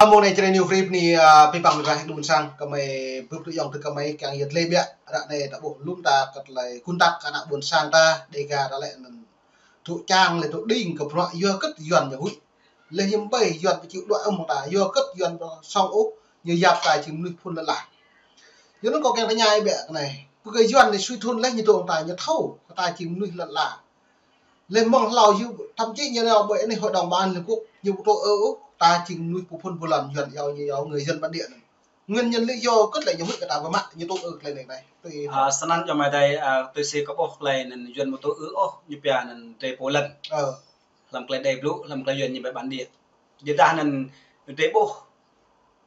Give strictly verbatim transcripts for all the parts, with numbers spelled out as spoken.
Mơ̆ng anai čơrơni free bơni, a, pơpăng rah đun sang kơmơi bưp tŭ yŏng tơ kơmơi kiăng yơh tlĕ biă. Ră anai ta ƀuh lŏm ta kơ tơlơi kơnăk kơ ană ƀôn sang ta, Dega ta lĕ anŭn tŭ čang lĕ tŭ đing kơ bruă yua kơ Yuan ñu huĭ. Lĕ hiư̆m ƀai Yuan pơčŭ đuaĭ ôh mơ̆ng ta, yua kơ Yuan pơsong ôh, ñu yap ta jing mơnuih phŭn lăn la. Yua anŭn kâo kiăng tơña ih biă kơ anai. Pơkơ Yuan anai sui thŭn lĕ ñu tŭ ta, ñu thâo kơ ta jing mơnuih lăn la. Lĕ mơ̆ng hlâo yơh, thậm chí ñu nao ƀơi anih Hội đồng Bảo an Liên Hợp Quốc, ñu ƀu tŭ ư ôh, ta jing mơnuih pơ phŭn pơ lŏn, Yuan iâu ñu iâu người dân bản địa anŭn. Nguyên nhân lý do kơ tơlơi ñu huĭ kơ ta pơmă, ñu tŭ ư tơlơi anai anai. Tui A, snăn yơh mơ̆ng adai, a, tui si kâo ƀuh tơlơi anŭn Yuan ƀu tŭ ư ôh, ñu pia anŭn drei pô lăn. Ơ. Hlăm tơlơi đei blŭ, hlăm tơlơi Yuan ñu ƀai bản địa. Yua dah anŭn drei ƀuh,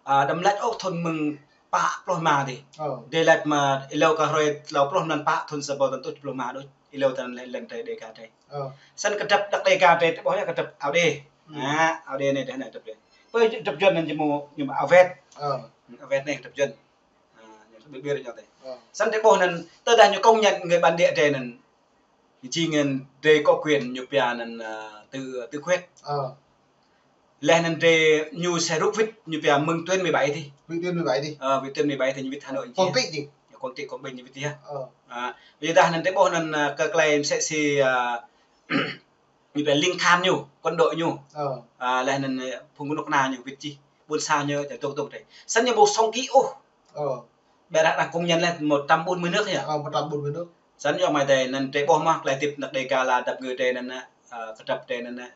a, đăm laĭ ôh thŭn mơ̆ng pă pluh rơma dih. Ơ. Drei laĭ mă êlâo kơ hrơi tlâo pluh mlan pă thŭn sa rơbâo tơtuh pluh rơma đôč. Êlâo tơl lĕ lăn drei Dega drei. Ơ. Snăn kơdrăp đăk Dega drei, drei ƀuh yơh kơdrăp ao đê. Hmm. A, ao đê anai drei anai kơdrăp drei. Pơ kơdrăp Yuan anŭn ñu mơ̆, ñu mơ̆ ao wet. Ơ. Ao wet anai kơdrăp Yuan. A, ñu ƀiă ƀiă ñu tê. Ơ. Snăn drei ƀuh anŭn, tơdah ñu công nhận người bản địa drei anŭn, jing anŭn drei có quyền ñu pia anŭn, a, tự, tự quyết. Ơ. Leh anŭn drei ñu sẽ rút wĭt ñu pia mơ̆ng tuyến mười bảy dih. Vị tuyến mười bảy dih. Ơ, vị tuyến mười bảy dih ñu wĭt Hà Nội Quảng Trị dih. Quảng Trị, Quảng Bình ñu wĭt dih yơh. Ơ. A, yua dah anŭn drei ƀuh anŭn, a, kơ tơlơi msĕ si, a, ñu pia ling khan ñu, quân đội ñu. Ơ. A, leh anŭn, a, phung kơnuk kơna ñu wĭt čih. Ƀuôn sang ñu čar dŏ dŏ drei. Snăn ñu ƀu song kĭ ôh. Ơ. Ƀiădah arăng công nhận lĕ một trăm bốn mươi nước hă? Ơ, một trăm bốn mươi nước. Snăn yơh mơ̆ng adai anŭn drei ƀuh mơ̆ tơlơi hơdip ană Dega lŏn dap ngui drei anŭn, a, kơdrăp drei anŭn, a,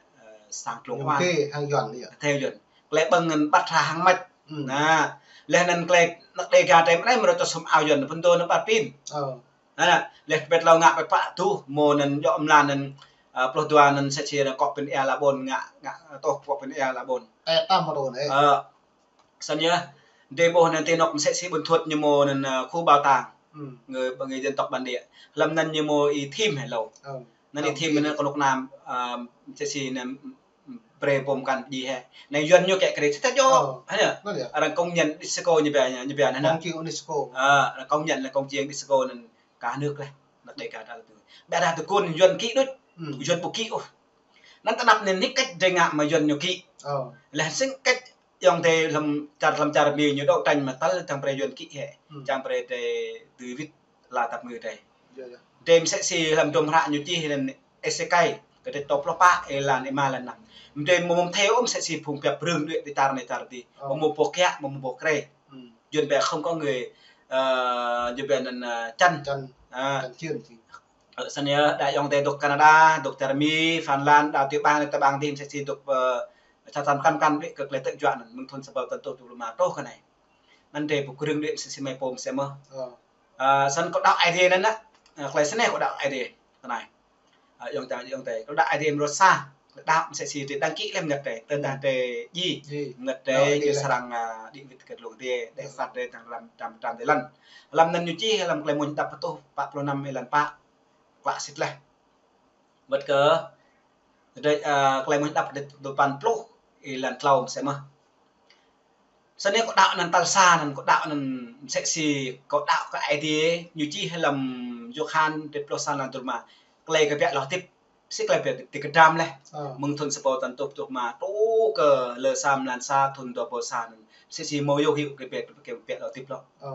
sang tlông oan. Kê hăng Yuan yơh. Kê hăng Yuan. Tơlơi ƀơ̆ng anŭn ƀăt hra hăng mač. Hmm. Anŭn. Leh anŭn tơlơi ană Dega drei mơ̆ng anai mơ̆ rơ̆ tơlơi sum ao Yuan, phŭn dô anŭn ƀăt pin. Ơ. Anŭn. Leh pĕt hlâo ngă pĕt pă tuh, mơ̆ anŭn yŏ mlan anŭn, a, pluh dua anŭn msĕ si anŭn kŏ pin ea la ƀôn ngă, ngă tuh kŏ pin ea la ƀôn. Ơ, tam mơ̆ anŭn, ơ. Ơ. Snăn yơh, drei ƀuh anŭn ti anŏ msĕ si ƀuôn Thuột ñu mơ̆ anŭn, a, khu bảo tàng. Hmm. Người, người dân tộc bản địa. Hlăm anŭn ñu mơ̆ Y Thim hĕ hlâo. Ơ. Anŭn Y Thim anŭn kơnuk kơna, a, msĕ si anŭn, brei pô mkăn djai hĕ. Anai Yuan ñu kĕ krê sĭt ta djŏ. Ơ. Hă anŭn? Anŭn yơh. Arăng công nhận UNESCO ñu pia, ñu pia anŭn. Công chiêng UNESCO. A, arăng công nhận là công chiêng UNESCO anŭn cả nước leh. Ană Dega ta tŭ. Ƀiădah tơkŭn Yuan kĭ đôč. Hmm. Yuan ƀu kĭ ôh. Anŭn tơnap anŭn hơnĭk kĕč drei ngă mă Yuan ñu kĭ. Ơ. Leh hơnĭk kĕč yŏng drei hlăm čar, hlăm čar Mi ñu đấu tranh mă tơl čang brei Yuan kĭ hĕ. Hmm. Čang brei drei dưi wĭt lŏn dap ngui drei. Yơh, yơh. Drei msĕ si hlăm hdruôm hră ñu čih anŭn Êsêkai, kơdrêč dua pluh pă, êlan êma lăn năm. Drei mơ̆ mơ̆ thâo ôh msĕ si phung biă brưng đuaĭ ti čar anai čar dih. Ơ. Mơ̆ mơ̆ pô kiă, mơ̆ mơ̆ pô krê. Hmm. Yuan ƀiă không có người, a, Yuan ƀiă anŭn, a, čan. Čan. A. Čan čiên či. Ơ, snăn yơh, đa yŏng drei dŏ Canada, dŏ čar Mi, Phần Lan, đa tiểu bang, tiểu bang dih msĕ si dŏ, ơ, čar čan kăn kăn đuaĭ kơ tơlơi tơjuă anŭn, mơ̆ng thŭn sa rơbâo tơtuh dua pluh rơma truh kơ anai. Anŭn drei ƀu krưng đuaĭ msĕ si mơi pô msĕ mơ̆. Ơ. A, snăn kâo đaŏ Aê Diê anŭn anŭn, a, tơlơi snei kâo đaŏ Aê Diê. Tơlơi anai. A, yŏng ta, yŏng drei. Kâo đaŏ Aê Diê mơ̆ rơ̆t sa. Kâo đaŏ msĕ si drei đăng ký leh mơngăt drei. Tơdah drei djai. Mơngăt drei, đaŏ Aê Diê ñu leh. Srăng, a, đĭ wĭt kơ dlông Aê Diê. Đe sat drei tăng ram, ram, ram drei lăn. Hlăm anŭn ñu čih hlăm Tơlơi Mmuñ Hơđăp pơtuh pă pluh năm êlan pă. Klă sĭt leh. Wơ̆t kơ, drei, a, Tơlơi Mmuñ Hơđăp dua păn pluh êlan tlâo msĕ mơ̆. Snăn kâo đaŏ anŭn tal sa anŭn, kâo đaŏ anŭn msĕ si kâo đaŏ kơ Aê Diê, ñu čih hlăm Yôhan kơdrêč pluh sa êlan dua pluh rơma. Tơlơi kơ biă lŏ hơdip, si tơlơi biă hơdip ti kơdram leh. Ơ. Mơ̆ng thŭn sa rơbâo tơtuh dua pluh rơma, truh kơ lơ sa mlan sa thŭn dua rơbâo sa anŭn. Msĕ si mơ̆ yơh hyu kơ biă, kơ biă lŏ hơdip lŏ. Ơ.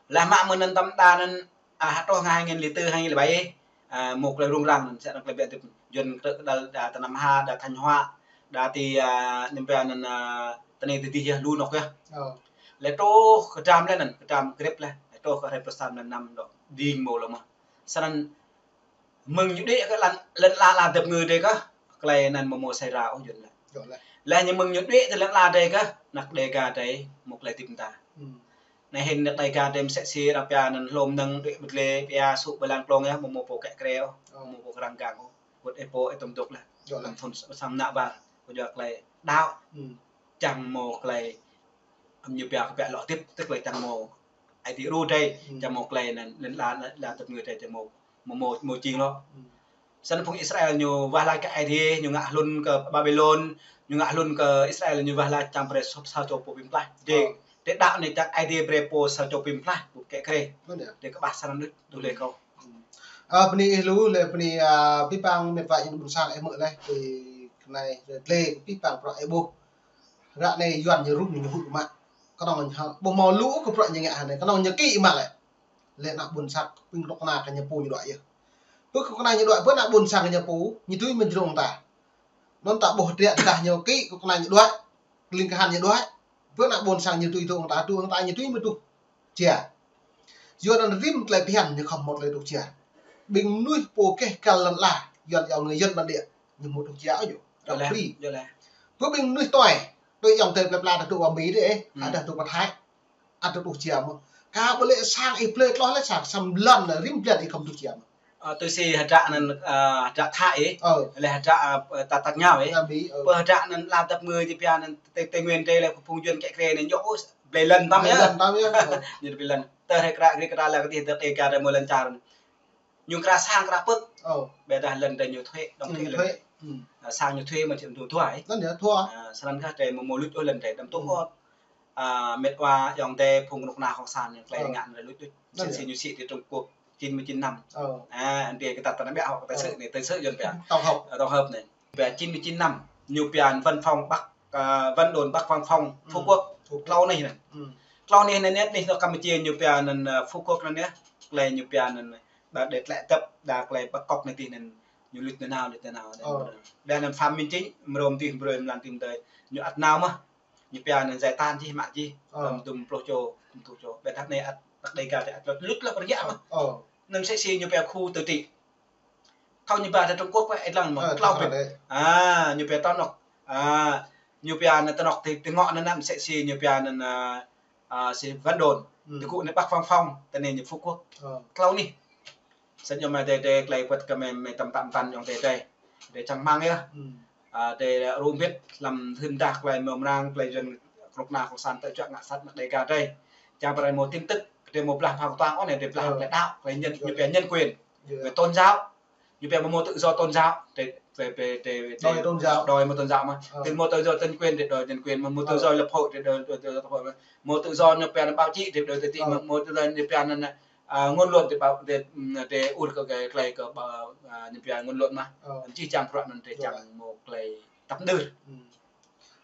Leh mă mơ̆n anŭn tam đa anŭn, a, hơtŏh ngă hai nghìn lẻ tư, hai nghìn lẻ bảy, a, mơ̆ tơlơi rŭng răng anŭn, sa anŭn tơlơi biă hơdip. Yuan kơdrêč đa, đa tơ Nam Hà, đa Thanh Hóa, đa ti, a, ñu pia anŭn, a, tơ anai ti dih yơh, lu anŏ yơh. Ơ. Leh truh kơdram leh anŭn, kơdram krep leh. Leh truh kơ hrơi pluh sa mlan năm dŏ, đing mơ̆ lŏ mơ̆. Snăn mơ̆ng ñu đuaĭ kơ lăn, lăn la, lŏn dap ngui drei kơ, tơlơi anŭn mơ̆ mơ̆ sai ra ôh Yuan leh. Yơh leh. Leh ñu mơ̆ng ñu đuaĭ tơ lăn la drei kơ, ană Dega drei mơ̆ tơlơi hơdip mơta. Hmm. Anai hĭn ană Dega drei msĕ si arăng pia anŭn hlô mơnơ̆ng đuaĭ ƀơi dlê, pia sŭ ƀơi lăn klông yơh, mơ̆ mơ̆ pô kĕ krê ôh, ơ, mơ̆ mơ̆ pô kơrăng gang ôh. Wơ̆t ê pô ê tơm dŏ leh. Yơh leh. Hlăm thŭn sa mă ƀar, kơ yua tơlơi đaŏ. Hmm. Čang mơ̆ tơlơi, ñu pia kơ biă lŏ hơdip, tức là čang mơ̆ Aê Diê đru drei, hmm, čang mơ̆ tơlơi anŭn, lăn la, lăn, lŏn dap ngui drei čang mơ̆, mơ̆, mơ̆, mơ̆ jing lŏ. Hmm. Snăn phung Israel ñu wah laĭ kơ Aê Diê, ñu ngă hlŭn kơ Babilôn, ñu ngă hlŭn kơ Israel ñu wah laĭ čang brei sŏp sa čô pô bi mơklaih. Drei, ơ, drei đaŏ anai čang Aê Diê brei pô sa čô bi mơklaih, ƀu kĕ krê. Mơ̆n yơh. Drei kơƀah sa anŭn đôč, tui lĕ kâo. Hmm. A, bơni ih lu, lĕ bơni, a, pơpăng mĕt wa yang ƀuôn sang ih hmư̆ leh, ti kơ anai, lĕ pơpăng bruă ih ƀuh. Ră anai Yuan ñu rŭng ñu hŭt mă. Kơnơ̆ng ñu ƀu hmâo lu kơ bruă ñu ngă hă anai. Kơnơ̆ng ñu kĭ mă lĕ. Lĕ ană ƀôn sang ƀing kơnuk kơna kơ ñu pô ñu đuaĭ yơh. Ƀu kơ kơna ñu đuaĭ, ƀu ană ƀôn sang kơ ñu pô, ñu tui mơ̆n jrông ta. Anŭn ta ƀuh triă dah ñu kĭ kơ kơna ñu đuaĭ, kơling kơhan ñu đuaĭ. Ƀu ană ƀôn sang ñu tui tŭ ta, tŭ ta ñu tui mơ̆n tŭ. Jia. Yua anŭn rĭm tơlơi phiăn ñu khŏm hmâo tơlơi tŭ jia. Ƀing mơnuih pô keh kăl lŏn ala, Yuan yua người dân bản địa, ñu hmâo tŭ jia ôh ñu. Yua lĕ, yua lĕ. Ƀu ƀing mơnuih tuai, tui yŏng tơi plơi pla ta tŭ wa Mi dih, ơ, hmm, ada tŭ wa Thái. Ada tŭ jia mơ̆n. Kâo ƀu lĕ sang ih blơi tloh lĕ sang, samơ̆ lŏn rĭm blan ih khŏm tŭ jia mơ̆n. Ơ, tui si hơdră anŭn, ơ, hơdră Thái ih. Ơ. Lĕ hơdră, ơ, ta tăk ñao ih. Ñao Mi, ơ. Pơ hơdră anŭn la dăp ngơi ñu pia anŭn Tây, Tây Nguyên dih lĕ phung Yuan kĕ krê anŭn ñu ôh blơi lŏn tăm yơh. Blơi lŏn tăm yơh. Ơ. Ñu blơi lŏn. Tơ hơdră krê kra la kơ tih tơ kê ka rê mơ̆ lŏn čar. Ñu kra sang kra pơ̆k. Ơ. Ƀiădah lŏn tơ ñu thuê, đóng thuê lŏn. Thuê. Ơ, sang ñu thuê mơ̆ či tŭ thua ih. Lŏn yơh thua. Ơ, sơnăn kah tơ mơ̆ mơ̆ luč ôh lŏn tơ đăm tŭ ôh. Ơ, mĕt wa yŏng tơi phung kơnuk kơna Hong San ñu tơlơi ngă anŭn luč luč. Sĭt sĭt ñu sĭt tơ Trung Quốc chín mươi chín năm. Ơ. Ơ, anŭn tơ kơ ta ta nao ƀiă hŏk tơ sư̆ anai, tơ sư̆ Yuan pia. Tổng hợp. Ơ, tổng hợp anai. Pia chín mươi chín năm, ñu pia văn phòng Bắc, ơ, Vân Đồn Bắc Văn Phòng Phú Quốc. Phú Quốc. Klâo anih anai. Klâo anih anai, anih anŭn Campuchia ñu pia anŭn, ơ, Phú Quốc anŭn yơh. Tơlơi ñu pia anŭn, đa đe tơlơi dăp, đa tơlơi Bắc Kok anai tih anŭn, ñu luč anŭn nao, luč anŭn nao. Ơ. Đa anŭn Phạm Minh Chính, mrô tih, mrô mlan tih tơi, ñu ăt nao mơ̆n. Ñu pia anŭn giải tán jih mă jih. Ơ. Tơm dŭm pluh čô, tơm pluh čô. Ƀiădah anai ăt, ăt Dega tơ ăt luč, luč lăp rơngiă mơ̆n. Ơ. Anŭn sĕ si ñu pia khu tự trị. Thâo ñu ba tơ Trung Quốc wơ̆t, ih lăng mơ̆n, ơ, klâo thâo bĭt. Lĕ. Ơ, ñu pia tơnŏk. Ơ, ñu pia anŭn tơnŏk tơ, tơ ngŏ anŭn anŭn sĕ si ñu pia anŭn, ơ, ơ, si Vân Đồn. Ơ. Tơgŭ anŭn Bắc Văn Phòng, tơ anai ñu Phú Quốc. Ơ. Klâo anih. Sĭt ñu mơ̆ tơ, tơ tơlơi wơ̆t kơ mơi, mơi tăm tăm tăn yŏng tơ tơ. Tơ čang rơmang yơh. Ơ. Ơ, tơ rŭ bĭt lăm hưn dah tơlơi mơ̆ mrang, tơlơi Yuan kơnuk kơna Hong San tơ čuă ngă sat ană Dega tơ. Čang pơrai mơ̆ tin tức, tơ mơ̆ blah phao tuang ôh anai, tơ blah tơlơi đaŏ, tơlơi nhân, ñu pia nhân quyền. Ơ. Về tôn giáo. Ñu pia mơ̆ tự do tôn giáo, tơ, tơ, tơ, tơ, đòi tôn giáo. Đòi mơ̆ tôn giáo mơ̆n. Ơ. Tơ mơ̆ tự do nhân quyền, tơ đòi nhân quyền mơ̆n, mơ̆ tự do lập hội, tơ đòi, đòi, đòi lập hội mơ̆n. Mơ̆ tự do ñu pia báo chí, tơ đòi tự do mơ̆n, mơ̆ tự do ñu pia anŭn, ơ, ngôn luận, tơ báo, tơ, tơ ur kơ, kơ, kơ, kơ, ơ, ñu pia ngôn luận mơ̆n. Ơ. Či čang bruă anŭn tơ čang mơ̆ tơlơi tăp đưr.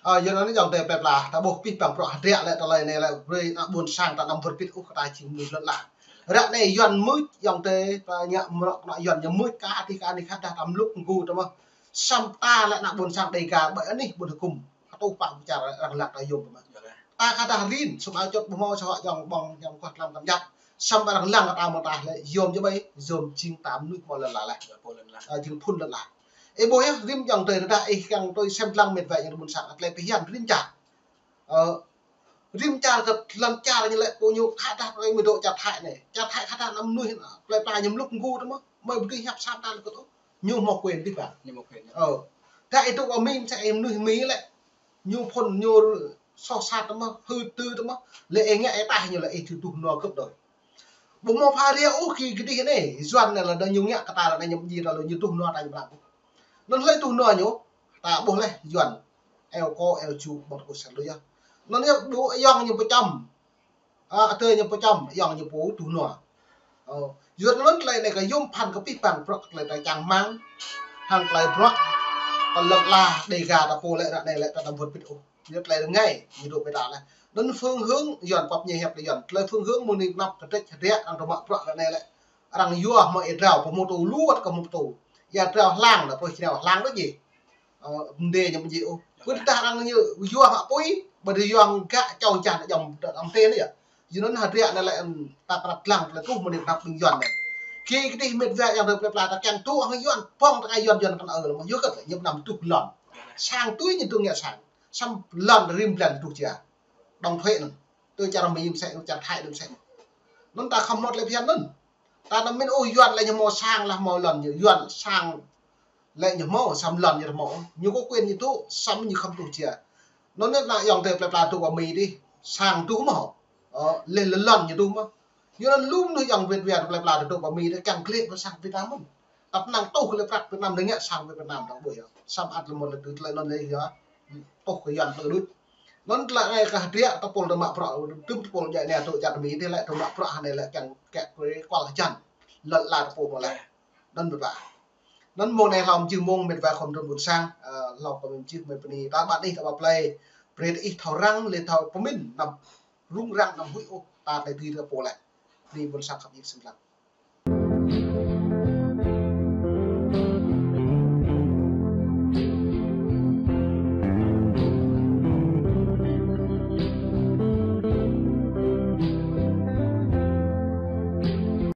Ơ, yua anŭn yŏng tơi plơi pla, ta ƀuh pih păng bruă hơdră lĕ tơlơi anai lĕ brơi ană ƀôn sang ta anăm wơr bĭt ôh kơ ta jing mơnuih lŏn ala. Ră anai Yuan mưč yŏng tơi, ta ngă mrŏ kơnuk Yuan ñu mưč kah tih kah anih kah dah tơm lŭk nggu tơmơ̆. Samơ̆ ta lĕ ană ƀôn sang Dega ƀơi anih ƀôn hơkŭm. Hơtuh pă pơčar arăng lăng ta yôm tơmơ̆. Ta kah dah rin, sum ao čŏt ƀu hmâo sơhŏ jŏng ƀơ̆ng jŏng kuah tlam kăm jăp. Samơ̆ arăng lăng ta mơ̆ ta lĕ yôm jơbơi, yôm jing ta mơnuih mơ̆ lŏn ala lĕ. Ơ, jing phŭn lŏn ala. Ih ƀuh yơh, rĭm yŏng tơi rơđah ih kiăng tui sem lăng mĕt wa yŏng tơƀun sang, tơlơi phiăn rĭm čar. Ơ, rĭm čar kơ lŏn čar ñu lĕ pô ñu kah dah tơlơi mơ̆ dŏ čar Thái anai. Čar Thái kah dah anăm mơnuih, plơi pla ñu mlŭk nggu tơmơ̆. Mơi ƀu dưi hiăp sam ta lĕ kơ tŭ. Ñu hmâo quyền pih păng. Ñu hmâo quyền. Ơ. Dah ih tŭ wa Mi mơ̆ sĕ ih mơnuih Mi lĕ. Ñu phŭn ñu soh sat tơmơ̆, hư tơ tơmơ̆. Lĕ ih ngă ih taih ñu lĕ ih tŭ tuh nua găp đơi. Ƀu hmâo pha ria ôh kơ gih anai, Yuan anai lĕ ñu ngă kơ ta lĕ anai ñu ji ta lĕ ñu tuh nua ta ñu pơrăm. Anŭn hlơi tuh nua ñu, ta ƀuh leh Yuan. Eo Ko, Eo Ju, ƀơ̆ng kơ sel lu yơh. Anŭn yơh ƀu yŏng ñu pơčăm. Ơ, atơi ñu pơčăm, yŏng ñu pô tuh nua. Ơ, Yuan anŭn tơlơi anai kơ yôm phăn kơ pih păng bruă tơlơi ta čang rơmang. Hăng tơlơi bruă. Tơlơi lŏn ala Dega ta pô lĕ ră anai lĕ ta anăm wơr bĭt ôh. Ñu tơlơi rơngai, ñu dŏ pơ ta lĕ. Anŭn phương hướng, Yuan pap ñu hiăp lĕ Yuan. Tơlơi phương hướng mơ̆ng anai kơnăp kơdrĕč hơdră, arăng tơmă bruă ră anai lĕ. Arăng yua hmâo ia drao, pơhmô tŭ lu wơ̆t kơ hmâo tŭ. Ia drao hlang, đa pơh ia drao hlang đôč ji. Ơ, mơdê ñu mơdê ôh. Pơ tơdah arăng ñu yua hă apui, ƀơi yua gă čô čah ană jŏng đa đăm tê anai yơh. Yua anŭn hơdră anai lĕ, ưm, ta pơrăp lăng tơlơi truh mơ̆ng anai kơnăp ƀing Yuan anai. Kơ gih mĕt wa yŏng tơi plơi pla ta kiăng tŭ hăng Yuan, pŏng ta kơ Yuan, Yuan kăn ơ lăm, yua kơ ñu pơnăm tuh lŏn. Sang tui ñu tuh ngă sang. Samơ̆ lŏn rĭm blan tuh jia. Đóng thuế anŭn. Tui čar Mi mơ̆ sĕ, čar Thái anŭn mơ̆ sĕ. Anŭn ta khŏm hmâo tơlơi phiăn anŭn. Ta anăm mĭn ôh Yuan lĕ ñu hmâo sang lah hmâo lŏn ñu. Yuan sang lĕ ñu hmâo, samơ̆ lŏn ñu hmâo. Ñu có quyền ñu tŭ, samơ̆ ñu khŏm tuh jia. Anŭn anai yŏng tơi plơi pla tŭ wa Mi dih, sang tuh hmâo. Ơ, leh lŏn ñu tuh mơ̆n. Yua anŭn lu mơnuih yŏng Việt Nam plơi pla tŭ wa Mi dih, kiăng gleh pơ sang Việt Nam mơ̆n. Tăp năng tuh kơ lĕ prăk Việt Nam đe ngă sang Việt Nam dong ƀuh yơh. Samơ̆ ăt lĕ mơ̆n lĕ tui tơlơi anŭn lĕ yơh. Tuh kơ Yuan tơlơi đôč. Anŭn tơlơi anai kah hơdră ta pôl tơmă bruă, tơm ta pôl jai anai tŭ čar Mi dih lĕ tơmă bruă anai lĕ kiăng kĕ kual hơjăn. Lŏn ala ta pô mơ̆ lĕ. Anŭn ƀiă. Anŭn mơ̆ng anai hlâo mơ̆ jih mơ̆ng mĕt wa khŏm tơƀun sang, ơ, hlâo kơ mơ̆ jih mơi bơni. Ta ƀă anih ta ƀă plơi. Brơi ih thâo răng, lĕ thâo pơmĭn, anăm rŭng răng, anăm huĭ ôh, ta tơlơi dưi ta pô laih. Anai ƀuôn sang khăp yơh, sĭt lăng.